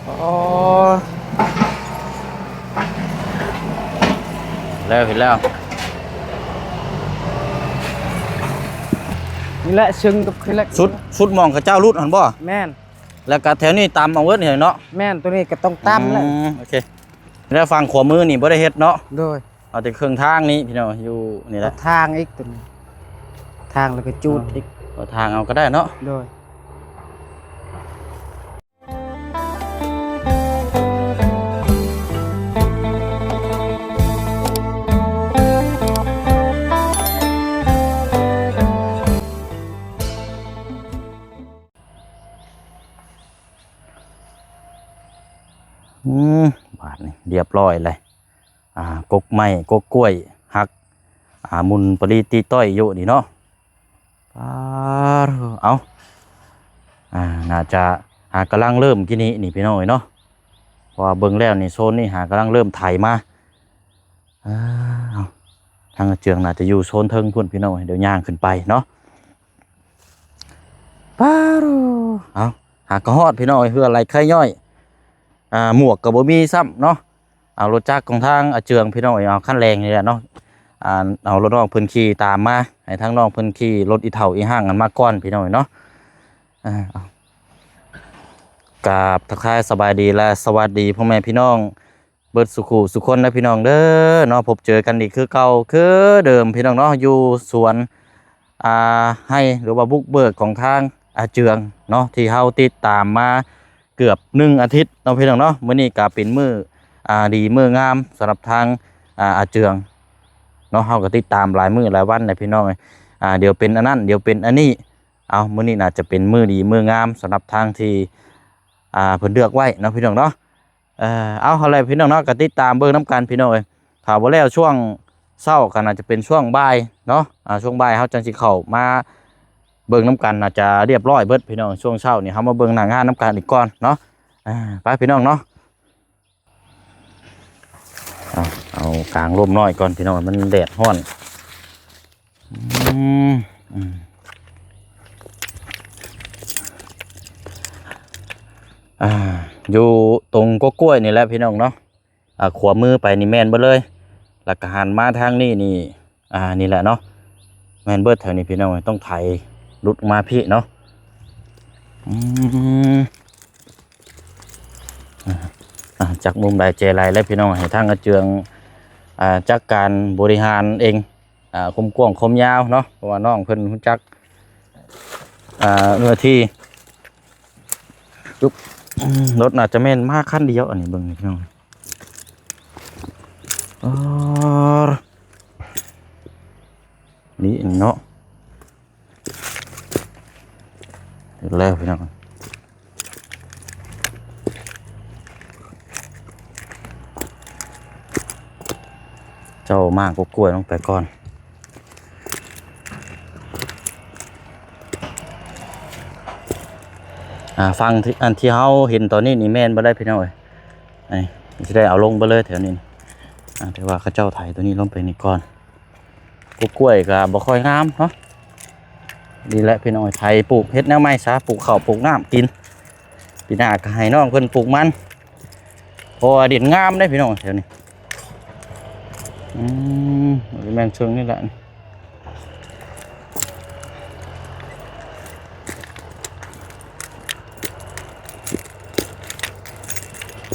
ອໍ ແລ້ວ ເຫັນແລ້ວ ນີ້ແຫຼະ ເຊິ່ງກັບຄືແຫຼະ ສຸດ ສຸດໝ່ອງເຂົາເຈົ້າຫຼຸດຫັ້ນບໍ່? ແມ່ນ ແລ້ວກະແຖວນີ້ຕຳເອົາເບິດນີ້ເນາະ? ແມ່ນ ໂຕນີ້ກະຕ້ອງຕຳແຫຼະ ອືມ ໂອເຄ ແລ້ວຝັ່ງຂວາມືນີ້ບໍ່ໄດ້ເຮັດເນາະ? ໂດຍ ເອົາແຕ່ເຄິ່ງທາງນີ້ພີ່ນ້ອງ ຢູ່ນີ້ແຫຼະ ເອົາທາງອີກໂຕນີ້ ທາງແລ້ວກໍຈູດອີກ ເອົາທາງເອົາກໍໄດ້ເນາະ ໂດຍ ອືມ ບາດນີ້ລຽບຮ້ອຍເລີຍ ອ່າ ກົກໄມ້ ກົກກ້ວຍຫັກ ອ່າ ໝຸ່ນປະລີຕີຕ້ອຍຢູ່ນີ້ເນາະ ປາດ ເອົາ ອ່າ ໜ້າຈະຫາກຳລັງເລີ່ມກີ້ນີ້ນີ້ພີ່ນ້ອງເອີຍເນາະ ເພາະວ່າເບິ່ງແລ້ວນີ້ໂຊນນີ້ຫາກຳລັງເລີ່ມໄຖມາ ເອີ ເອົາ ທາງອາເຈືອງໜ້າຈະຢູ່ໂຊນເທິງພຸ້ນພີ່ນ້ອງເອີຍ ດຽວຍ່າງຂຶ້ນໄປເນາະ ປາດ ເອົາ ຫາກະຮອດພີ່ນ້ອງເອີຍ ເຫື່ອໄຫຼໄຄຍ້ອຍ ອ່າ ໝວກກໍບໍ່ມີຊ້ຳເນາະ ເອົາລົດຈັກຂອງທາງອາເຈືອງພີ່ນ້ອງເອີຍ ເອົາຄັນແລງນີ້ແຫຼະເນາະ ອ່າ ເອົາລົດນ້ອງເພິ່ນຂີ່ຕາມມາ ໃຫ້ທາງນ້ອງເພິ່ນຂີ່ລົດອີເຖົ້າອີຮ່າງຫັ້ນມາກ່ອນພີ່ນ້ອງເອີຍເນາະ ອ່າ ເອົາ ກາບທັກທາຍສະບາຍດີ ແລະ ສະຫວັດດີພໍ່ແມ່ພີ່ນ້ອງ ເບິດສູ່ຄູ່ສູ່ຄົນເດີພີ່ນ້ອງເດີເນາະ ພົບເຈີກັນອີກຄືເກົ່າຄືເດີມພີ່ນ້ອງເນາະ ຢູ່ສວນ ອ່າ ໄຮ່ ຫຼືວ່າບຸກເບີກຂອງທາງອາເຈືອງເນາະ ທີ່ເຮົາຕິດຕາມມາເກືອບໜຶ່ງອາທິດເນາະພີ່ນ້ອງເນາະ ມື້ນີ້ກະເປັນມື້ ອ່າ ດີມື້ງາມສຳລັບທາງ ອ່າ ອາເຈືອງເນາະ ເຮົາກະຕິດຕາມຫຼາຍມື້ຫຼາຍວັນແຫຼະພີ່ນ້ອງເອີຍ ອ່າ ດຽວເປັນອັນນັ້ນ ດຽວເປັນອັນນີ້ ເອົາ ມື້ນີ້ໜ້າຈະເປັນມື້ດີມື້ງາມສຳລັບທາງທີ່ ອ່າ ເພິ່ນເລືອກໄວ້ເນາະພີ່ນ້ອງເນາະ ເອີ ເອົາ ເອົາແຫຼະພີ່ນ້ອງເນາະ ກໍຕິດຕາມເບິ່ງນຳກັນພີ່ນ້ອງເອີຍ ຖ້າບໍ່ແລ້ວຊ່ວງເຊົ້າກໍໜ້າຈະເປັນຊ່ວງບ່າຍເນາະ ອ່າ ຊ່ວງບ່າຍເຮົາຈັ່ງຊິເຂົ້າມາເບິ່ງນຳກັນ ໜ້າຈະລຽບຮ້ອຍເບິດພີ່ນ້ອງ ຊ່ວງເຊົ້ານີ້ເຮົາມາເບິ່ງໜ້າງານນຳກັນອີກກ່ອນເນາະ ອ່າ ໄປພີ່ນ້ອງເນາະ ເອົາ ເອົາກາງລົມໜ້ອຍກ່ອນພີ່ນ້ອງ ມັນແດດຮ້ອນ ອືມ ອືມ ອ່າ ຢູ່ຕົງກົກກ້ວຍນີ້ແຫຼະພີ່ນ້ອງເນາະ ອ່າ ຂວາມືໄປນີ້ແມ່ນເບິດເລີຍ ແລ້ວກະຫັນມາທາງນີ້ນີ້ ອ່າ ນີ້ແຫຼະເນາະ ແມ່ນເບິດແຖວນີ້ພີ່ນ້ອງ ຕ້ອງໄຖຫຼຸດມາພີ້ເນາະ ອືມ ອ່າ ຈັກມຸມໃດແຈໃດແລ້ວພີ່ນ້ອງ ໃຫ້ທາງອາເຈືອງ ອ່າ ຈັດການບໍລິຫານເອງ ອ່າ ຄວາມກວ້າງຄວາມຍາວເນາະ ເພາະວ່ານ້ອງເພິ່ນຮູ້ຈັກ ອ່າ ເນື້ອທີ່ ປຶບ ລົດໜ້າຈະແມ່ນມາຄັນດຽວ ອັນນີ້ເບິ່ງນີ້ພີ່ນ້ອງ ອໍ ນີ້ເນາະ ເຮັດແລ້ວພີ່ນ້ອງ ເຈົ້າໝາກກົກກ້ວຍລົງໄປກ່ອນ ອ່າ ຝັ່ງທີ່ ອັນທີ່ເຮົາເຫັນຕອນນີ້ນີ້ແມ່ນບໍ່ໄດ້ພີ່ນ້ອງເອີຍ ອັນນີ້ຊິໄດ້ເອົາລົງໄປເລີຍແຖວນີ້ ອ່າ ແຕ່ວ່າເຂົາເຈົ້າໄຖໂຕນີ້ລົງໄປນີ້ກ່ອນ ກົກກ້ວຍກໍບໍ່ຄ່ອຍງາມເນາະ ນີ້ແຫຼະພີ່ນ້ອງ ໄຖປູກ ເຮັດແນວໃໝ່ຊະ ປູກເຂົ້າປູກນ້ຳກິນ ປີໜ້າກໍໃຫ້ນ້ອງເພິ່ນປູກມັນ ເພາະວ່າດິນງາມເດ້ພີ່ນ້ອງແຖວນີ້ ອືມ ແມ່ນເຊິ່ງນີ້ແຫຼະ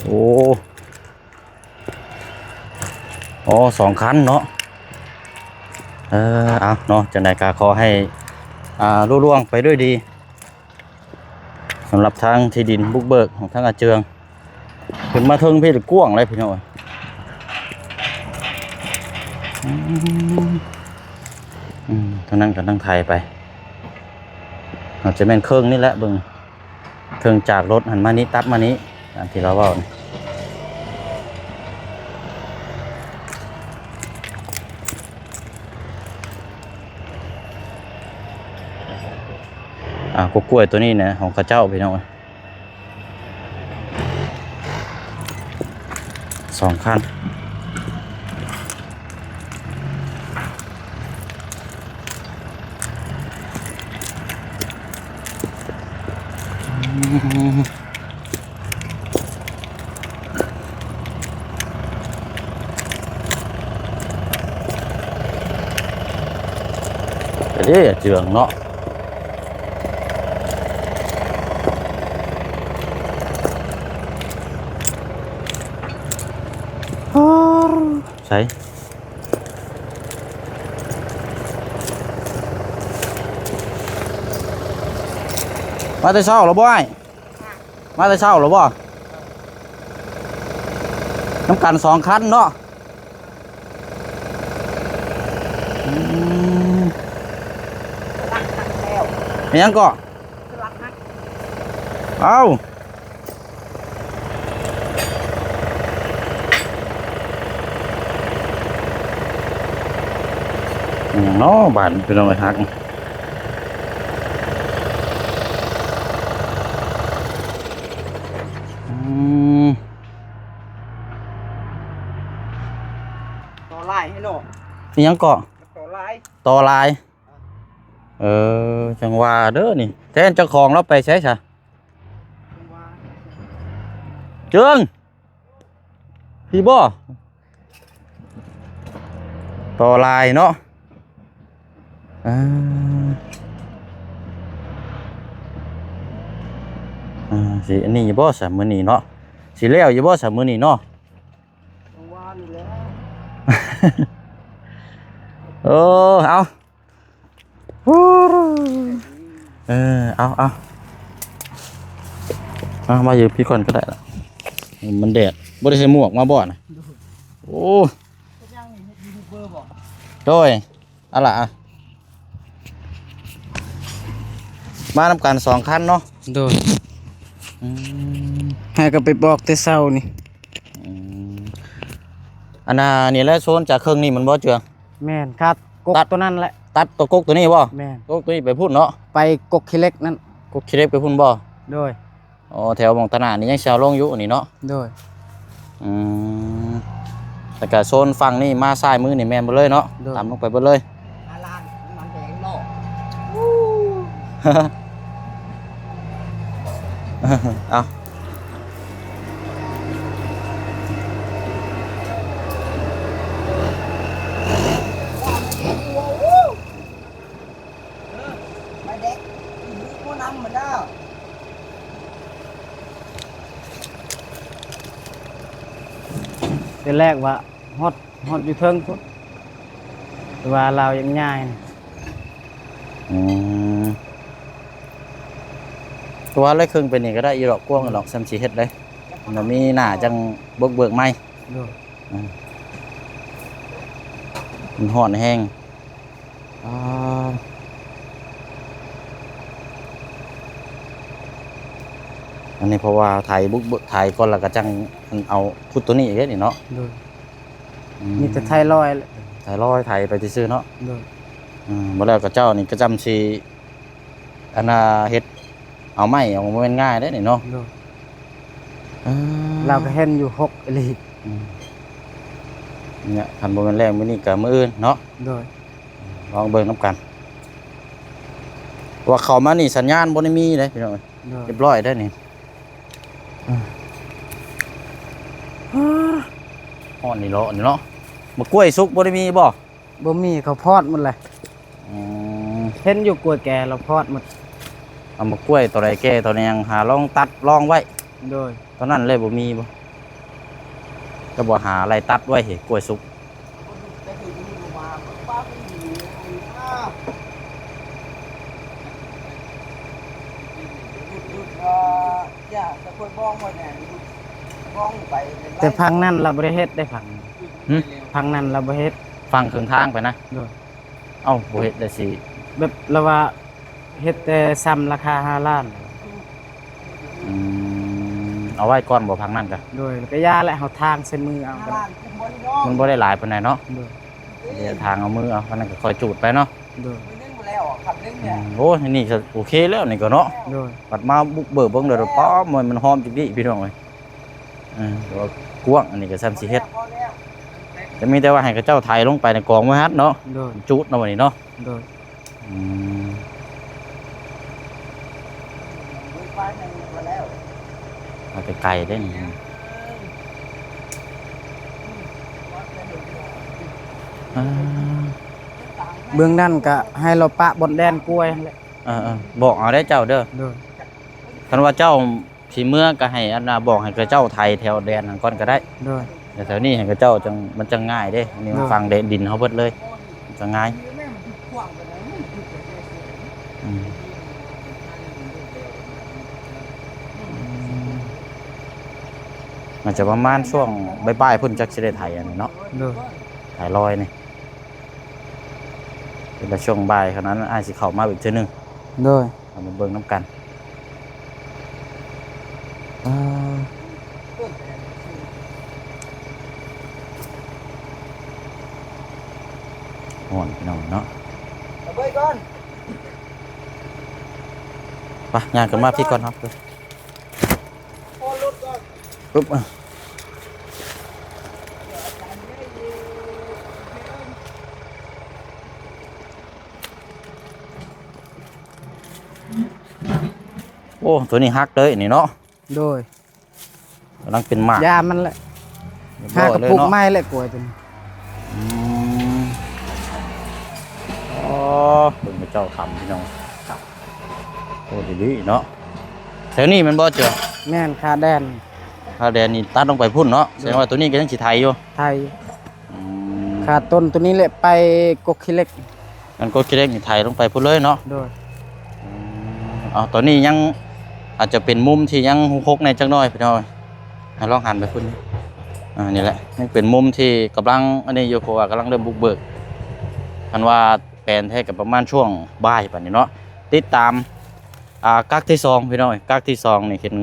ໂອ້ ອໍ ສອງຄັນເນາະ ເອີ ເອົາເນາະ ຈັ່ງໃດກໍຂໍໃຫ້ ອ່າ ລຸລ່ວງໄປດ້ວຍດີ ສຳລັບທາງທີ່ດິນບຸກເບີກຂອງທາງອາເຈືອງ ຂຶ້ນມາເທິງພີ້ກວ້າງເລີຍພີ່ນ້ອງ ອືມ ອືມ ທາງນັ້ນກໍທາງໄຖໄປ ອາດຈະແມ່ນເຄິ່ງນີ້ແຫຼະ ເບິ່ງ ເຄິ່ງຈາກລົດຫັ້ນມານີ້ ຕັດມານີ້ ຕາມທີ່ລາວເວົ້ານີ້ ອ່າ ກົກກ້ວຍໂຕນີ້ນະ ຂອງເຂົາເຈົ້າພີ່ນ້ອງເອີຍ ສອງຄັນ ອືມ. ເອີ ເຈື່ອງເນາະ ໃສ ມາແຕ່ເຊົ້າແລ້ວບໍ່ອ້າຍ? ມາແຕ່ເຊົ້າແລ້ວບໍ່? ນຳກັນສອງຄັນເນາະ. ອືມ ສະຫຼັກຫັກແລ້ວ ອີຫຍັງເກາະ? ສະຫຼັກຫັກ ເອົ້າ ຫຍັງເນາະບາດນີ້ ພີ່ນ້ອງເອີຍ ຫັກ ອືມ. ຕໍ່ລາຍໃຫ້ເນາະ ອີຫຍັງເກາະ? ຕໍ່ລາຍ ຕໍ່ລາຍ ເອີ ຈັ່ງວ່າເດີນີ້ ແທ້ເຈົ້າຂອງລາວໄປໃສຊະ? ຈັ່ງວ່າ ເຈີງ ພີ້ບໍ່? ຕໍ່ລາຍເນາະ ອ່າ ອ່າ ຊິອັນນີ້ຢູ່ບໍ່ຊະມື້ນີ້ເນາະ? ຊິແລ້ວຢູ່ບໍ່ຊະມື້ນີ້ເນາະ? ເອີ ເອົາ ເອີ ເອົາ ເອົາ ເອົາ ມາຢູ່ພີ້ກ່ອນກໍໄດ້ລະ ມັນແດດ ບໍ່ໄດ້ໃສ່ໝວກມາບໍ່ນະ? ໂອ້ ເປັນຫຍັງນີ້ ເຮັດຢູທູບເບີບໍ່? ໂດຍ ເອົາລະ ມານຳກັນສອງຄັນເນາະ? ໂດຍ ອືມ ໃຫ້ກໍໄປບອກແຕ່ເຊົ້ານີ້ ອືມ ອັນນ່າ ນີ້ແຫຼະ ໂຊນຈາກເຄິ່ງນີ້ແມ່ນບໍ່ເຈືອ? ແມ່ນ ຄັດ ກົກ ຕັດ ໂຕນັ້ນແຫຼະ ຕັດໂຕກົກໂຕນີ້ບໍ່? ແມ່ນ ກົກໂຕນີ້ໄປພຸ້ນເນາະ ໄປກົກຂີ້ເຫຼັກນັ້ນ ກົກຂີ້ເຫຼັກໄປພຸ້ນບໍ່? ໂດຍ ອໍ ແຖວໝ່ອງຕະໜານີ້ຍັງຊິເອົາລົງຢູ່ນີ້ເນາະ? ໂດຍ ອືມ ແລ້ວກະໂຊນຝັ່ງນີ້ມາຊ້າຍມືນີ້ແມ່ນເບິດເລີຍເນາະ? ໂດຍ ຕາມລົງໄປເບິດເລີຍ ຫ້າລ້ານ ນ້ຳມັນແພງເນາະ ເອົາ ເອີ ໄປເດັກ ຜູ້ນຳມັນເດີ ແຕ່ແລກວ່າຮອດ ຮອດຢູ່ເທິງພຸ້ນ ແຕ່ວ່າລາວຍັງຍ້າຍນະ ອືມ ແຕ່ວ່າໄລ່ເຄິ່ງໄປນີ້ກໍໄດ້ຢູ່ດອກ ກວ້າງດອກ ສ່ຳຊິເຮັດໄດ້ ມັນມີໜ້າຈັ່ງບຸກເບີກໃໝ່ ໂດຍ ອືມ ມັນຮ້ອນແຮງ ອ່າ ອັນນີ້ເພາະວ່າໄຖບຸກເບີກ ໄຖກ່ອນ ແລ້ວກໍຈັ່ງເອົາຂຸດໂຕນີ້ເດ້ນີ້ເນາະ ໂດຍ ອືມ ມີແຕ່ໄຖລອຍ ໄຖລອຍ ໄຖໄປຊື່ໆເນາະ ໂດຍ ອືມ ບໍ່ແລ້ວກໍເຈົ້ານີ້ກໍຈຳຊິ ອັນນ່າ ເຮັດເອົາໄມ້ອອກ ບໍ່ແມ່ນງ່າຍເດ້ນີ້ເນາະ ໂດຍ ເອີ ລາວກໍເຫັນຢູ່ຫົກອີ່ຫຼີ ອືມ ນີ້ແຫຼະ ຄັນບໍ່ແມ່ນແລ້ງມື້ນີ້ກໍມື້ອື່ນເນາະ ໂດຍ ລອງເບິ່ງນຳກັນ ວ່າເຂົ້າມານີ້ສັນຍານບໍ່ໄດ້ມີເດ້ພີ່ນ້ອງເອີຍ ໂດຍ ຮຽບຮ້ອຍໄດ້ນີ້ ອືມ ຮ້ອນນີ້ເນາະ ນີ້ເນາະ ໝາກກ້ວຍສຸກບໍ່ໄດ້ມີບໍ່? ບໍ່ມີ ເຂົາພອດໝົດແຫຼະ ອືມ ເຫັນຢູ່ກ້ວຍແກ່ລາວພອດໝົດ ເອົາໝາກກ້ວຍໂຕໃດແກ່ໂຕໃດຍັງ ຫາລອງຕັດລອງໄວ້ ໂດຍ ຕອນນັ້ນເລີຍບໍ່ມີບໍ່? ກໍບໍ່ຫາໄລ່ຕັດໄວ້ເຫ ກ້ວຍສຸກ ແຕ່ຝັ່ງນັ້ນລະບໍ່ໄດ້ເຮັດໄດ້ຝັ່ງ ຫຶ? ຝັ່ງນັ້ນລະບໍ່ເຮັດ ຝັ່ງເຄິ່ງທາງໄປນະ ໂດຍ ເອົ້າ ບໍ່ເຮັດໄດ້ຊິ ແບບລະວ່າເຮັດແຕ່ຊ່ຳລາຄາຫ້າລ້ານ ອືມ ເອົາໄວ້ກ່ອນບໍ່ ຝັ່ງນັ້ນກະ ໂດຍ ລະກະຢ່າແຫຼະ ເຮົາທາງໃສ່ມືເອົາ ມັນບໍ່ໄດ້ຫຼາຍປານໃດເນາະ ໂດຍ ທາງເອົາມືເອົາ ອັນນັ້ນກະຄ່ອຍຈູດໄປເນາະ ໂດຍ ອືມ ໂອ້ຍ ນີ້ກະໂອເຄແລ້ວນີ້ກະເນາະ ໂດຍ ບັດມາບຸກເບີກເບິ່ງເດີ ປ້າ ມັນຫອມຈິກດີພີ່ນ້ອງເອີຍ ເອີ ແຕ່ວ່າກວ້າງ ອັນນີ້ກໍຊ່ຳຊິເຮັດ ກໍມີແຕ່ວ່າໃຫ້ເຂົາເຈົ້າໄຖລົງໄປໃນກອງໄວ້ຫັ້ນເນາະ ໂດຍ ຈູດເນາະ ບັດນີ້ເນາະ ໂດຍ ອືມ ມາແຕ່ໄກເດ້ນີ້ ອ່າ ເບື້ອງນັ້ນກະໃຫ້ລາວປະບ່ອນແດນກ້ວຍຫັ້ນແຫຼະ. ເອີໆ ບອກເອົາເດີເຈົ້າເດີ. ໂດຍ. ຄັນວ່າເຈົ້າຊິເມືອກະໃຫ້ອັນນ່າ ບອກໃຫ້ເຂົາເຈົ້າໄຖແຖວແດນຫັ້ນກ່ອນກະໄດ້. ໂດຍ. ແຖວນີ້ໃຫ້ເຂົາເຈົ້າຈັ່ງ ມັນຈັ່ງງ່າຍເດ້. ອັນນີ້ມັນ ໂດຍ ຝັງແດນດິນເຮົາເບິດເລີຍ ມັນຈະງ່າຍ. ອືມ ອືມ ໜ້າຈະປະມານຊ່ວງບ່າຍໆ ພຸ້ນ ຈັກຊິໄດ້ໄຖອັນນີ້ເນາະ. ໂດຍ. ໄຖລອຍນີ້ ເປັນແຕ່ຊ່ວງບ່າຍເທົ່ານັ້ນ ອ້າຍຊິເຂົ້າມາອີກເທື່ອໜຶ່ງ. ໂດຍ. ເຮົາມາເບິ່ງນຳກັນ. ເອີ ຮ້ອນພີ່ນ້ອງເນາະ. ເອົາເບີກ່ອນ ໄປ ຍ່າງກັນມາພີ້ກ່ອນເນາະ. ໂອ້ ລຸດກ່ອນ. ປຶບ ອະ ໂອ້ ໂຕນີ້ຫັກເລີຍນີ້ເນາະ. ໂດຍ. ກຳລັງເປັນໝາກ ຢາມັນແຫຼະ. ຮຽບຮ້ອຍເລີຍເນາະ ຫາກະປຸກໃໝ່ແຫຼະ ກ້ວຍໂຕນີ້. ອືມ ອໍ ເບິ່ງເຂົາເຈົ້າທຳພີ່ນ້ອງ. ໂອ້ ດີໆເນາະ. ແຖວນີ້ແມ່ນບໍ່ເຈົ້າ? ແມ່ນ ຄາແດນ. ຄາແດນນີ້ຕັດລົງໄປພຸ້ນເນາະ. ໂດຍ. ແສດງວ່າໂຕນີ້ກະຍັງຊິໄຖຢູ່. ໄຖ. ອືມ ຄາຕົ້ນໂຕນີ້ແຫຼະ ໄປກົກຂີ້ເຫຼັກ. ອັນກົກຂີ້ເຫຼັກນີ້ໄຖລົງໄປພຸ້ນເລີຍເນາະ. ໂດຍ. ອືມ ເອົາ ຕອນນີ້ຍັງ ອາດຈະເປັນມຸມທີ່ຍັງຮົກໆແດ່ຈັກໜ້ອຍພີ່ນ້ອງ. ໃຫ້ລອງຫັນໄປພຸ້ນ. ອາ ນີ້ແຫຼະ ຍັງເປັນມຸມທີ່ກຳລັງອັນນີ້ຢູ່ ເພາະວ່າກຳລັງເລີ່ມບຸກເບີກ. ຄັນວ່າແປນແທ້ກະປະມານຊ່ວງບ່າຍປານນີ້ເນາະ. ຕິດຕາມ ອ່າ ກັກທີສອງພີ່ນ້ອງ. ກັກທີສອງນີ້ເຫັນ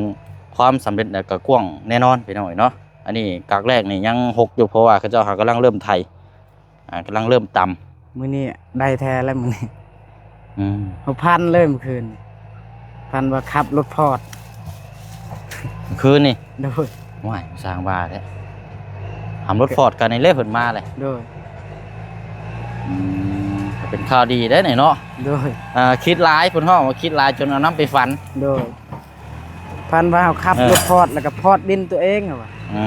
ຄວາມສຳເລັດ ແລ້ວກະກວ້າງແນ່ນອນພີ່ນ້ອງເນາະ. ອັນນີ້ກັກແລກນີ້ຍັງຮົກຢູ່ ເພາະວ່າເຂົາເຈົ້າຫາກຳລັງເລີ່ມໄຖ ອ່າ ກຳລັງເລີ່ມຕຳ. ມື້ນີ້ໄດ້ແທ້ແລ້ວມື້ນີ້. ອືມ ເຮົາຝັນເລີຍມື້ຄືນ ຝັນວ່າຂັບລົດຟອດ ມື້ຄືນນີ້. ໂດຍ. ໂອ້ຍ ຊ່າງວ່າແທ້ ຂັບລົດຟອດກັນນີ້ແຫຼະເພິ່ນມາແຫຼະ. ໂດຍ. ອືມ ກະເປັນຂ່າວດີໄດ໋ນີ້ເນາະ. ໂດຍ. ເອີ ຄິດຫຼາຍ ເພິ່ນຮ້ອງວ່າຄິດຫຼາຍຈົນເອົານຳໄປຝັນ. ໂດຍ. ຝັນວ່າເຮົາຂັບ ເອີ ລົດຟອດ ແລ້ວກະຟອດດິນຕົວເອງ ເຮົາວ່າ. ອື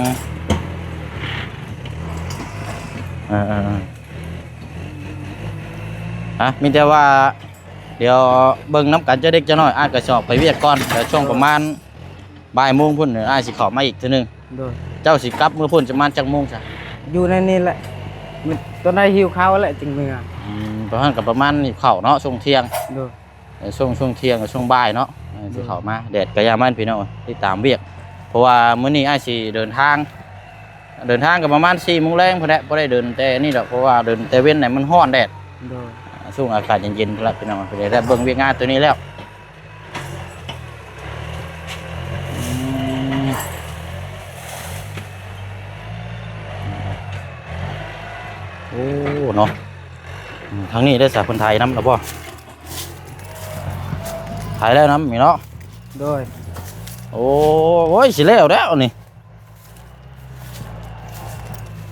ມ ເອີໆ ອະ ມີແຕ່ວ່າດຽວເບິ່ງນຳກັນຈັກເລັກຈັກນ້ອຍ. ອ້າຍກະຊິອອກໄປວຽກກ່ອນ ແຕ່ຊ່ວງປະມານ ໂດຍ ບ່າຍໂມງພຸ້ນ ອ້າຍຊິເຂົ້າມາອີກເທື່ອໜຶ່ງ. ໂດຍ. ເຈົ້າຊິກັບເມືອພຸ້ນປະມານຈັກໂມງຊະ? ຢູ່ໃນນີ້ແຫຼະ ຕອນໃດຫິວເຂົ້າແຫຼະຈຶ່ງເມືອ. ອືມ ປະມານ ກະປະມານຫິວເຂົ້າເນາະ ຊ່ວງທ່ຽງ. ໂດຍ. ເອີ ຊ່ວງ ຊ່ວງທ່ຽງ ຊ່ວງບ່າຍເນາະ ເອີ ຊິເຂົ້າມາ. ໂດຍ. ແດດກະຢ່າມັນພີ່ນ້ອງ ຕິດຕາມວຽກ ເພາະວ່າມື້ນີ້ອ້າຍຊິເດີນທາງ ເດີນທາງກະປະມານສີ່ໂມງແລງພຸ້ນແຫຼະ. ບໍ່ໄດ້ເດີນແຕ່ນີ້ດອກ ເພາະວ່າເດີນແຕ່ເວັນນີ້ມັນຮ້ອນແດດ. ໂດຍ. ອາ ຊ່ວງອາກາດເຢັນໆພຸ້ນລະພີ່ນ້ອງ ໄດ້ເບິ່ງວຽກງານໂຕນີ້ແລ້ວ. ອືມ ໂອ້ ເນາະ. ອືມ ທາງນີ້ໄດ້ສາ ເພິ່ນໄຖນຳແລ້ວບໍ່? ໄຖແລ້ວນຳນີ້ເນາະ. ໂດຍ. ໂອ້ ໂອ້ຍ ຊິແລ້ວແລ້ວນີ້.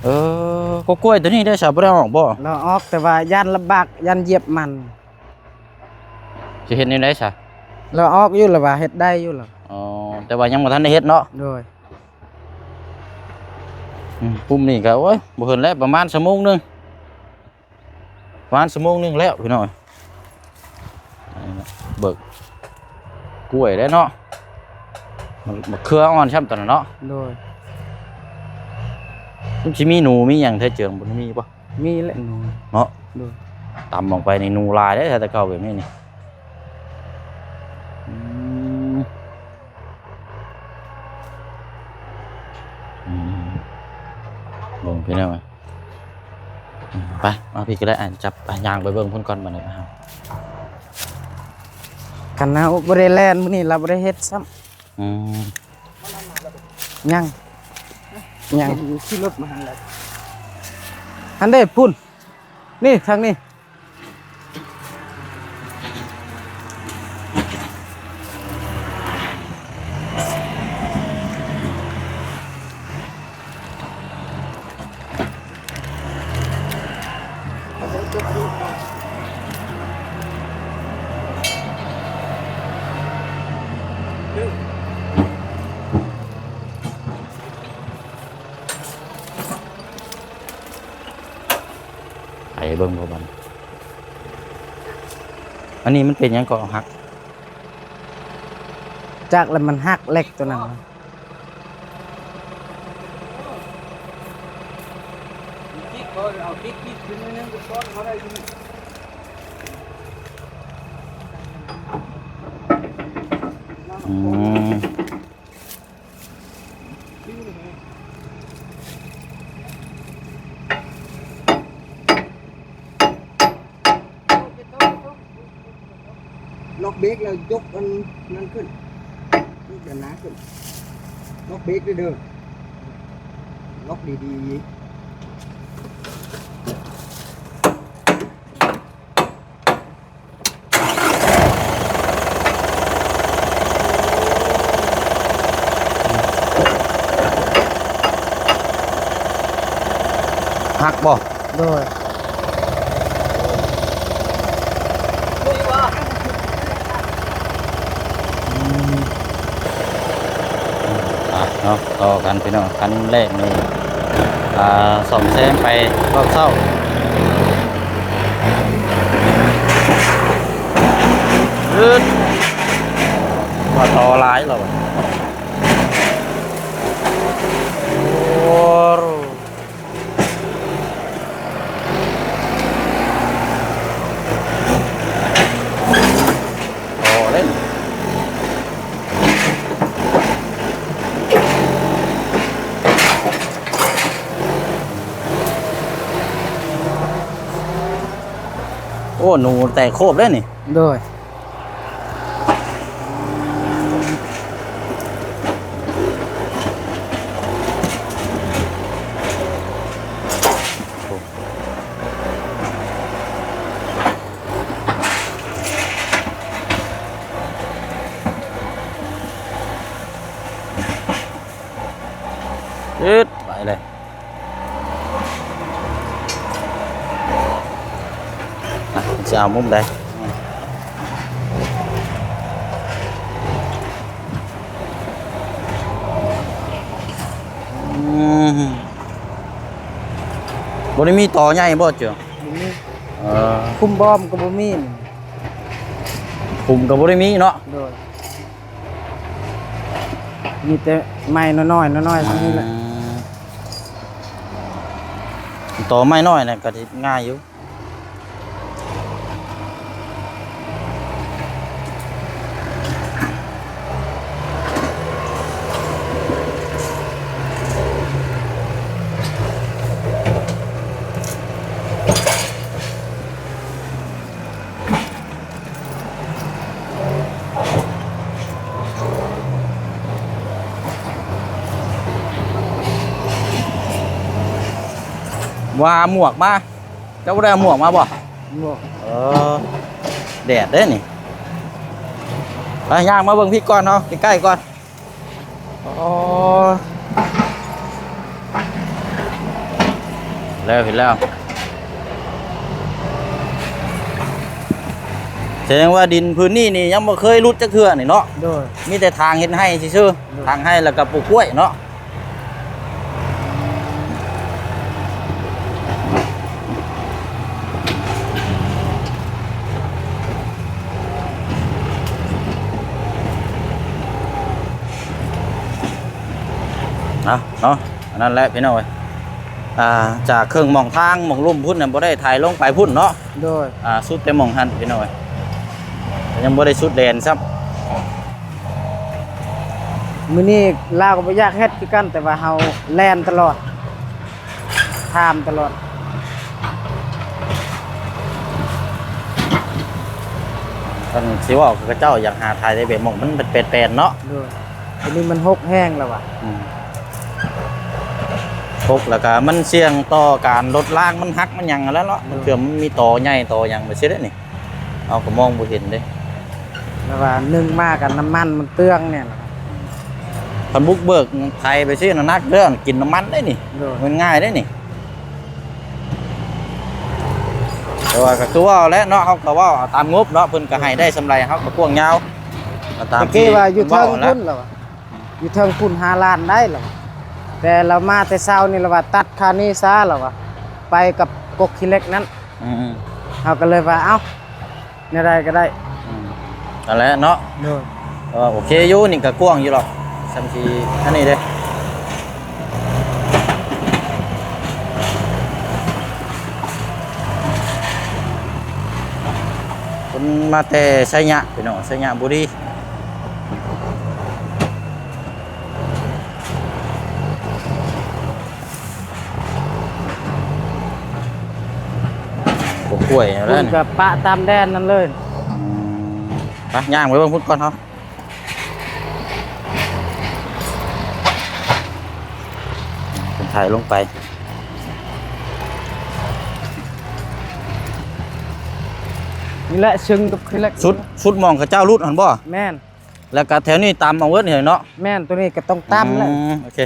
ເອີ ກໍກ້ວຍໂຕນີ້ໄດ້ສາ ບໍ່ໄດ້ເອົາອອກບໍ່? ເອົາອອກ ແຕ່ວ່າຢ້ານລຳບາກ ຢ້ານຢຽບມັນ. ຊິເຮັດແນວໃດຊະ? ເອົາອອກຢູ່ລະວ່າ ເຮັດໄດ້ຢູ່ລະ. ອໍ ແຕ່ວ່າຍັງບໍ່ທັນໄດ້ເຮັດເນາະ. ໂດຍ. ອືມ ປຸ່ມນີ້ກະ ໂອ້ຍ ບໍ່ເຫັນແລ້ວ ປະມານຊົ່ວໂມງໜຶ່ງ ປະມານຊົ່ວໂມງໜຶ່ງແລ້ວພີ່ນ້ອງ. ເບິ່ງກ້ວຍແລ້ວເນາະ ມັນ ມັນເຄືອອ່ອນຊ້ຳຕອນນັ້ນເນາະ. ໂດຍ. ມັນຊິມີໜູມີຫຍັງແທ້ເຈີງ ບໍ່ມີບໍ່? ມີແຫຼະໜູເນາະ. ໂດຍ. ຕຳລົງໄປນີ້ໜູຫຼາຍເດ້ ແຕ່ເກົ່າແບບນີ້ນີ້. ອືມ ອືມ ເບິ່ງພີ່ນ້ອງເອີຍ. ອືມ ໄປ ມາພີ້ກະໄດ້ ອ້າຍຈັບ ໄປ ຍ່າງໄປເບິ່ງພຸ້ນກ່ອນບາດນີ້. ຄັນເຮົາບໍ່ໄດ້ແລ່ນມື້ນີ້ ລາວບໍ່ໄດ້ເຮັດຊ້ຳ. ອືມ ຍັງ ຍັງ ຂີ່ລົດມາຫັ້ນແຫຼະ ຫັ້ນເດ້ ພຸ້ນ ນີ້ ທາງນີ້. ໄປ ເບິ່ງບໍ່ບັດ ອັນນີ້ມັນເປັນຫຍັງກໍຫັກ? ຈັກແລ້ວມັນຫັກເຫຼັກຕົວນັ້ນ. ອືມ ລັອກເບຣກແລ້ວຍົກອັນນັ້ນຂຶ້ນ ຍົກດ້ານໜ້າຂຶ້ນ ລັອກເບຣກເດີ ລັອກດີໆ. ຫັກບໍ່? ໂດຍ ອືມ ອ່ະເນາະ ຕໍ່ກັນພີ່ນ້ອງ ຄັນແລກນີ້ ອ່າ ສ້ອມແຊມໄປຮອບເຊົ້າ. ອືດ ວ່າຕໍ່ຫຼາຍແລ້ວ ໂອ້ ພໍເດ້. ໂອ້ ໜູແຕກໂຄບເດ້ນີ້. ໂດຍ. ອືດ ໄປເລີຍ. ອ່ະ ຈະເອົາມຸມໃດ? ອືມ ບໍ່ໄດ້ມີຕໍໃຫຍ່ບໍ່ເຈົ້າ? ບໍ່ມີ. ເອີ ຂຸມບອມກໍບໍ່ມີ. ຂຸມກໍບໍ່ໄດ້ມີເນາະ. ໂດຍ. ມີແຕ່ໄມ້ນ້ອຍໆ ນ້ອຍໆ ເທົ່ານີ້ແຫຼະ. ອືມ ຕໍ່ໄມ້ນ້ອຍນະກໍຊິງ່າຍຢູ່. ວ່າໝວກມາ ເຈົ້າບໍ່ໄດ້ເອົາໝວກມາບໍ່? ໝວກ ເອີ ແດດເດ້ນີ້. ໄປ ຍ່າງມາເບິ່ງພີ້ກ່ອນເນາະ ໃກ້ໆກ່ອນ. ອໍ ແລ້ວ ເຫັນແລ້ວ. ສະແດງວ່າດິນພື້ນນີ້ນີ້ຍັງບໍ່ເຄີຍຫຼຸດຈັກເທື່ອນີ້ເນາະ. ໂດຍ. ມີແຕ່ທາງເຮັດໄຮ່ຊື່ໆ. ໂດຍ. ທາງໄຮ່ແລ້ວກໍປູກກ້ວຍເນາະ. ເອົາເນາະ ອັນນັ້ນແຫຼະພີ່ນ້ອງເອີຍ. ອ່າ ຈາກເຄິ່ງໝ່ອງທາງໝ່ອງລຸ່ມພຸ້ນນະ ບໍ່ໄດ້ໄຖລົງໄປພຸ້ນເນາະ. ໂດຍ. ອ່າ ສຸດແຕ່ໝ່ອງຫັ້ນພີ່ນ້ອງເອີຍ ຍັງບໍ່ໄດ້ສຸດແດນຊ້ຳ. ມື້ນີ້ລາວກໍບໍ່ຢາກເຮັດຄືກັນ ແຕ່ວ່າເຮົາແລ່ນຕະຫຼອດ ຖາມຕະຫຼອດ. ຄັນຊິເວົ້າ ເຂົາເຈົ້າຢາກຫາຖ່າຍແຕ່ແບບໝ່ອງມັນແປນໆເນາະ. ໂດຍ. ອັນນີ້ມັນຫົກແຮງແລ້ວຫວາ? ອືມ ຫົກ ແລ້ວກະມັນສ່ຽງຕໍ່ການລົດລາງ ມັນຫັກມັນຫຍັງຫັ້ນແຫຼະເນາະ. ໂດຍ. ມັນເທື່ອມັນມີຕໍໃຫຍ່ຕໍຫຍັງໄປຊີ້ເດ້ນີ້ ເຮົາກໍມອງບໍ່ເຫັນເດ້. ແລ້ວວ່າໜຶ່ງມາກັນນ້ຳມັນມັນເປືອງແນ່ລະ. ຄັນບຸກເບີກໄຖໄປຊີ້ນະ ໜັກເດີ້ ກິນນ້ຳມັນເດ້ນີ້. ໂດຍ. ມັນງ່າຍເດ້ນີ້. ແຕ່ວ່າກໍຄືເວົ້າແຫຼະເນາະ ເຮົາກໍເວົ້າເອົາຕາມງົບເນາະ ເພິ່ນກໍໃຫ້ໄດ້ສ່ຳໃດ ເຮົາກໍກວ້າງຍາວ ກໍຕາມທີ່ວ່າຢູ່ເທິງພຸ້ນລະວ່າ ຢູ່ເທິງພຸ້ນຫ້າລ້ານໄດ້ລະວ່າ. ແຕ່ລາວມາແຕ່ເຊົ້ານີ້ລະວ່າ ຕັດຄານີ້ຊາລະວ່າ ໄປກັບກົກຂີ້ເຫຼັກນັ້ນ. ອືມ ເຮົາກໍເລີຍວ່າ ເອົ້າ ແນວໃດກໍໄດ້ ອືມ ນັ້ນແຫຼະເນາະ ໂດຍ ເອີ ໂອເຄຢູ່ ນີ້ກໍກວ້າງຢູ່ດອກ ສ່ຳຊິອັນນີ້ເດ້ ເພິ່ນມາແຕ່ໄຊຍະ ພີ່ນ້ອງ ໄຊຍະບູລີ. ໂອ້ ກ້ວຍແລ້ວ ເພິ່ນກໍປະຕາມແດນນັ້ນເລີຍ ອືມ ໄປ ຍ່າງໄປເບິ່ງພຸ້ນກ່ອນເຮົາ ເພິ່ນໄຖລົງໄປ ນີ້ແຫຼະ ຊຶງກັບຄືແລກ ສຸດ ສຸດໝ່ອງເຂົາເຈົ້າຫຼຸດຫັ້ນບໍ່? ແມ່ນ ແລ້ວກໍແຖວນີ້ຕຳເອົາເບິດນີ້ເນາະ ແມ່ນ ໂຕນີ້ກໍຕ້ອງຕຳແຫຼະ ອືມ ໂອເຄ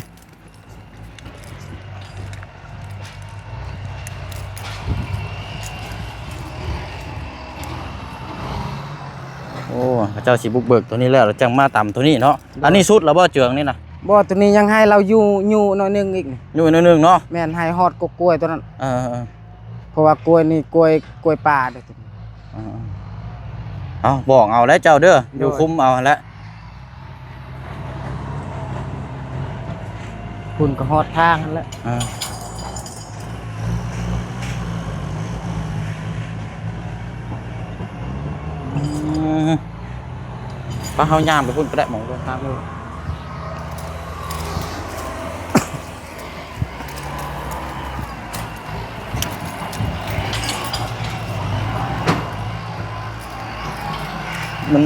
ໂອ້ ເຂົາເຈົ້າຊິບຸກເບີກໂຕນີ້ແລ້ວ ແລ້ວຈັ່ງມາຕຳໂຕນີ້ເນາະ ໂດຍ ອັນນີ້ສຸດແລ້ວບໍ່ເຈື່ອງນີ້ນະ? ບໍ່ ໂຕນີ້ຍັງໃຫ້ລາວຢູ່ ຢູ່ໜ້ອຍໜຶ່ງອີກນີ້ ຢູ່ໜ້ອຍໜຶ່ງເນາະ ແມ່ນ ໃຫ້ຮອດກົກກ້ວຍໂຕນັ້ນ ເອີ ເອີ ເພາະວ່າກ້ວຍນີ້ ກ້ວຍ ກ້ວຍປ່າເດ້ ເອີ ເອົາ ບອກເອົາແລ້ວເຈົ້າເດີ ໂດຍ ຢູ່ຄຸມເອົາຫັ້ນແຫຼະ ພຸ້ນກໍຮອດທາງຫັ້ນແຫຼະ ເອີ ອືມ ໄປ ເຮົາຍ່າງໄປພຸ້ນກໍໄດ້ ໝ່ອງເດີນທາງ ເອີ ມັນ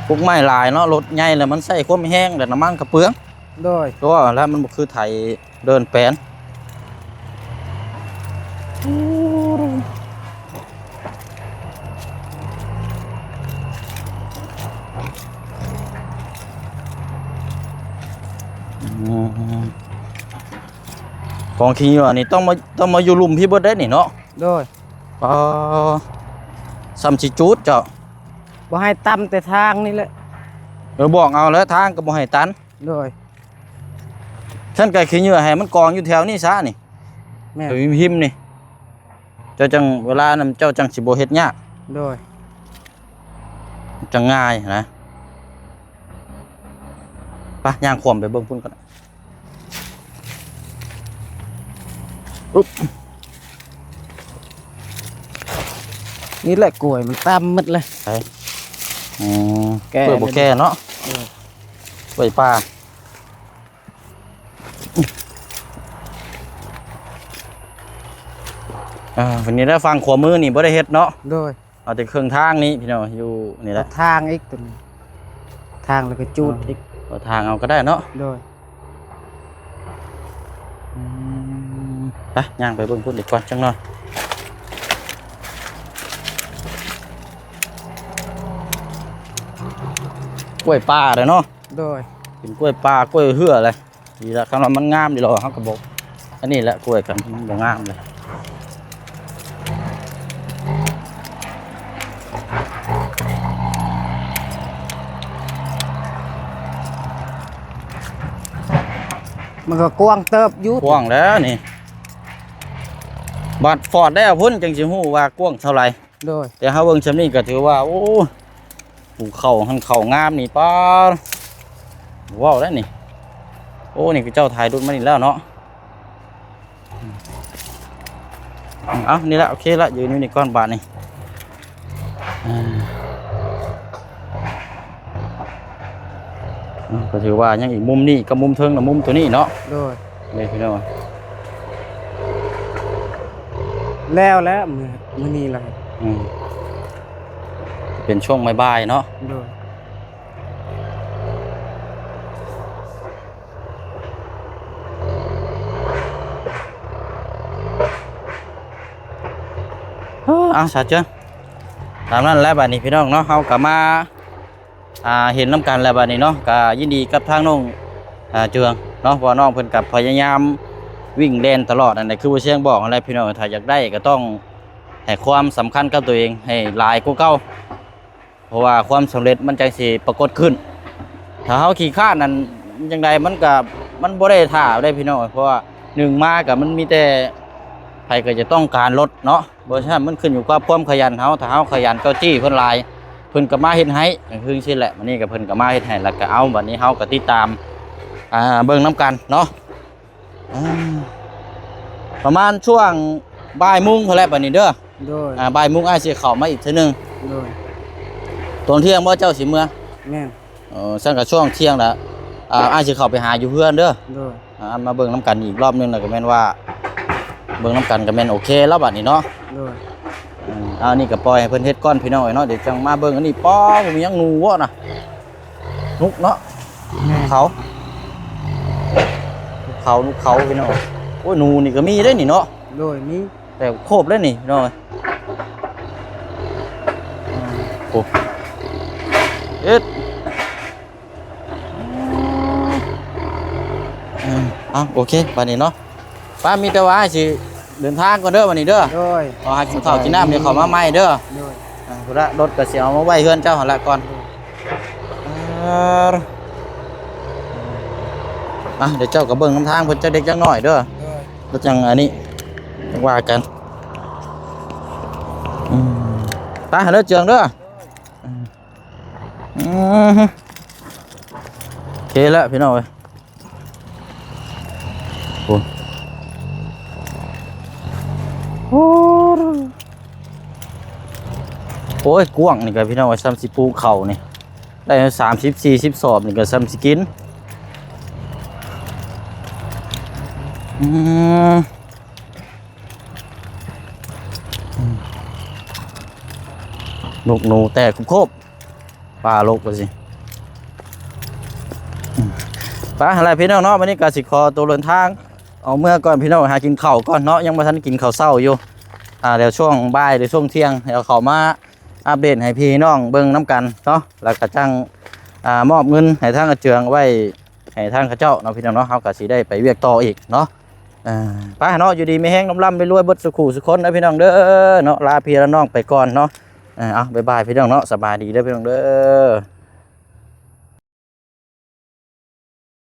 ປົກໄມ້ຫຼາຍເນາະ ລົດໃຫຍ່ແລ້ວມັນໃຊ້ຄວາມແຮງ ແລ້ວນ້ຳມັນກໍເປືອງ ໂດຍ ກໍວ່າແລ້ວ ມັນບໍ່ຄືໄຖເດີນແປນ ອືມ ກອງຂີ້ເຫຍື້ອນີ້ຕ້ອງມາ ຕ້ອງມາຢູ່ລຸ່ມພີ້ເບິດໄດ໋ນີ້ເນາະ ໂດຍ ອໍ ສ່ຳຊິຈູດເຈົ້າ ບໍ່ໃຫ້ຕຳແຕ່ທາງນີ້ແຫຼະ ເອີ ບອກເອົາແລ້ວ ທາງກໍບໍ່ໃຫ້ຕັນ ໂດຍ ຊັ້ນກໍຂີ້ເຫຍື້ອໃຫ້ມັນກອງຢູ່ແຖວນີ້ຊະນີ້ ແມ່ນ ຢູ່ຮິມໆນີ້ ເຈົ້າຈັ່ງ ເວລານັ້ນເຈົ້າຈັ່ງຊິບໍ່ເຮັດຍາກ ໂດຍ ຈັ່ງງ່າຍນະ ໄປ ຍ່າງຂວາມໄປເບິ່ງພຸ້ນກ່ອນ ອຶບ ນີ້ແຫຼະ ກ້ວຍມັນຕຳໝົດເລີຍ ໄປ ອືມ ແກ່ ກ້ວຍບໍ່ແກ່ເນາະ ເອີ ກ້ວຍປ່າ ອ່າ ວັນນີ້ໄດ້ ຝັ່ງຂວາມືນີ້ບໍ່ໄດ້ເຮັດເນາະ ໂດຍ ເອົາແຕ່ເຄິ່ງທາງນີ້ພີ່ນ້ອງ ຢູ່ນີ້ແຫຼະ ທາງອີກໂຕນີ້ ທາງແລ້ວກໍຈູດອີກ ເອົາທາງເອົາກໍໄດ້ເນາະ ໂດຍ ອືມ ໄປ ຍ່າງໄປເບິ່ງພຸ້ນອີກກ່ອນຈັກໜ້ອຍ ກ້ວຍປ່າເດ້ເນາະ ໂດຍ ເປັນກ້ວຍປ່າ ກ້ວຍເຮືອແຫຼະ ດີລະ ຄັນວ່າມັນງາມດີລະ ເຮົາກໍບໍ່ ອັນນີ້ແຫຼະ ກ້ວຍກັນ ມັນບໍ່ງາມເລີຍ ມັນກໍກວ້າງເຕີບຢູ່ ກວ້າງແລ້ວນີ້ ບັດຟອດແລ້ວພຸ້ນ ຈັ່ງຊິຮູ້ວ່າກວ້າງເທົ່າໃດ ໂດຍ ແຕ່ເຮົາເບິ່ງຊ່ຳນີ້ກໍຖືວ່າ ໂອ້ ປູກເຂົ້າຫັ້ນເຂົ້າງາມນີ້ ປາດ ເວົ້າແລ້ວນີ້ ໂອ້ ນີ້ເຂົາເຈົ້າຖ່າຍດຸດມານີ້ແລ້ວເນາະ ເອົາ ນີ້ລະ ໂອເຄລະ ຢືນຢູ່ນີ້ກ່ອນບາດນີ້ ອ່າ ກໍຖືວ່າຍັງອີກມຸມນີ້ກັບມຸມເທິງນະ ມຸມໂຕນີ້ເນາະ ໂດຍ ນີ້ພີ່ນ້ອງ ແລ້ວແຫຼະ ມື້ ມື້ນີ້ລະ ອືມ ເປັນຊ່ວງບ່າຍໆເນາະ ໂດຍ ເອີ ເອົາ ສາວເຈີນ ຕາມນັ້ນແຫຼະ ບາດນີ້ພີ່ນ້ອງເນາະ ເຮົາກໍມາ ອ່າ ເຫັນນຳກັນແລ້ວບາດນີ້ເນາະ ກໍຍິນດີກັບທາງນ້ອງ ອ່າ ເຈືອງເນາະ ເພາະວ່ານ້ອງເພິ່ນກໍພະຍາຍາມວິ່ງແລ່ນຕະຫຼອດ ອັນໃດຄືບໍ່ຊຽງບອກຫັ້ນແຫຼະພີ່ນ້ອງ ຖ້າຢາກໄດ້ກໍຕ້ອງໃຫ້ຄວາມສຳຄັນກັບຕົວເອງໃຫ້ຫຼາຍກວ່າເກົ່າ ເພາະວ່າຄວາມສຳເລັດມັນຈັ່ງຊິປາກົດຂຶ້ນ ຖ້າເຮົາຂີ້ຄ້ານນັ້ນ ຈັ່ງໃດມັນກໍ ມັນບໍ່ໄດ້ທ່າເດ້ພີ່ນ້ອງ ເພາະວ່າໜຶ່ງມາກໍມັນມີແຕ່ ໃຜກໍຈະຕ້ອງການລົດເນາະ ບໍ່ຊັ້ນມັນຂຶ້ນຢູ່ກັບຄວາມຂະຫຍັນເຮົາ. ຖ້າເຮົາຂະຫຍັນເຈົ້າຈີ້ເພິ່ນຫຼາຍ ເພິ່ນກໍມາເຮັດໃຫ້ ຄືຈັ່ງຊີ້ແຫຼະ. ບັດນີ້ກໍເພິ່ນກໍມາເຮັດໃຫ້ ແລ້ວກໍເອົາ ບັດນີ້ເຮົາກໍຕິດຕາມ ອ່າ ເບິ່ງນຳກັນເນາະ. ອ່າ ປະມານຊ່ວງບ່າຍໂມງພຸ້ນແຫຼະບັດນີ້ເດີ. ໂດຍ ອ່າ ບ່າຍໂມງອ້າຍຊິເຂົ້າມາອີກເທື່ອໜຶ່ງ. ໂດຍ ຕອນທ່ຽງບໍ່ເຈົ້າຊິເມືອ? ແມ່ນ. ເອີ ຊັ້ນກໍຊ່ວງທ່ຽງລະ ອ່າ ອ້າຍຊິເຂົ້າໄປຫາຢູ່ເຮືອນເດີ. ໂດຍ ອ່າ ມາເບິ່ງນຳກັນອີກລອບໜຶ່ງ ແລ້ວກໍແມ່ນວ່າເບິ່ງນຳກັນກໍແມ່ນໂອເຄແລ້ວບັດນີ້ເນາະ. ໂດຍ ອືມ ອັນນີ້ກໍປ່ອຍໃຫ້ເພິ່ນເຮັດກ່ອນພີ່ນ້ອງເອີຍເນາະ. ດຽວຈັ່ງມາເບິ່ງອັນນີ້ ປ້ອ ບໍ່ມີຫຍັງ ໜູເວາະນະ ນົກເນາະ. ແມ່ນ ເຂົາ ນົກເຂົາ ນົກເຂົາພີ່ນ້ອງ. ໂອ້ຍ ໜູນີ້ກໍມີເດ້ນີ້ເນາະ. ໂດຍ ມີ ແຕ່ໂຄບເດ້ນີ້ພີ່ນ້ອງເອີຍ. ໂອ້ ເຮັດ ອືມ ເອົາ ໂອເຄ ບາດນີ້ເນາະ ປ້າ ມີແຕ່ວ່າອ້າຍຊິເດີນທາງກ່ອນເດີ ບາດນີ້ເດີ. ໂດຍ ເອົາ ຫາກິນເຂົ້າກິນນ້ຳ ດຽວເຂົ້າມາໃໝ່ເດີ. ໂດຍ ອ່າ ພຸ້ນລະ ລົດກໍຊິເອົາມາໄວ້ເຮືອນເຈົ້າຫັ້ນລະກ່ອນ. ໂດຍ ອ່າ ອ່ະ ດຽວເຈົ້າກໍເບິ່ງນຳທາງເພິ່ນຈັກເລັກຈັກນ້ອຍເດີ. ໂດຍ ແລ້ວຈັ່ງອັນນີ້ ຈັ່ງວ່າກັນ. ອືມ ໄປ ເດີເຈືອງເດີ. ອືມ ໂອເຄແລ້ວພີ່ນ້ອງເອີຍ. ໂອ້ ໂອ້ຍ ກວ້າງນີ້ກໍພີ່ນ້ອງເອີຍ ສ່ຳຊິປູກເຂົ້ານີ້ ໄດ້ສາມສິບ ສີ່ສິບສອບນີ້ກໍສ່ຳຊິກິນ. ອືມ ອືມ ນົກໜູແຕ່ໂຄບໆ ປາລົກວ່າຊິ. ອືມ ໄປຫັ້ນແຫຼະພີ່ນ້ອງເນາະ ວັນນີ້ກໍຊິຂໍຕົວເດີນທາງອອກເມືອກ່ອນພີ່ນ້ອງ ຫາກິນເຂົ້າກ່ອນເນາະ ຍັງບໍ່ທັນກິນເຂົ້າເຊົ້າຢູ່. ອ່າ ດຽວຊ່ວງບ່າຍ ຫຼື ຊ່ວງທ່ຽງ ດຽວເຂົ້າມາອັບເດດໃຫ້ພີ່ນ້ອງເບິ່ງນຳກັນເນາະ ແລ້ວກໍຈັ່ງ ອ່າ ມອບເງິນໃຫ້ທາງອາເຈືອງໄວ້ໃຫ້ທາງເຂົາເຈົ້າເນາະ ພີ່ນ້ອງເນາະ. ເຮົາກໍຊິໄດ້ໄປວຽກຕໍ່ອີກເນາະ. ອ່າ ໄປເນາະ ຢູ່ດີມີແຮງ ລ່ຳໆລວຍໆເບິດສູ່ຄູ່ສູ່ຄົນເດີພີ່ນ້ອງເດີເນາະ. ລາພີ່ລານ້ອງໄປກ່ອນເນາະ. ເອີ ເອົາ ບາຍບາຍພີ່ນ້ອງເນາະ ສະບາຍດີເດີພີ່ນ້ອງເດີ.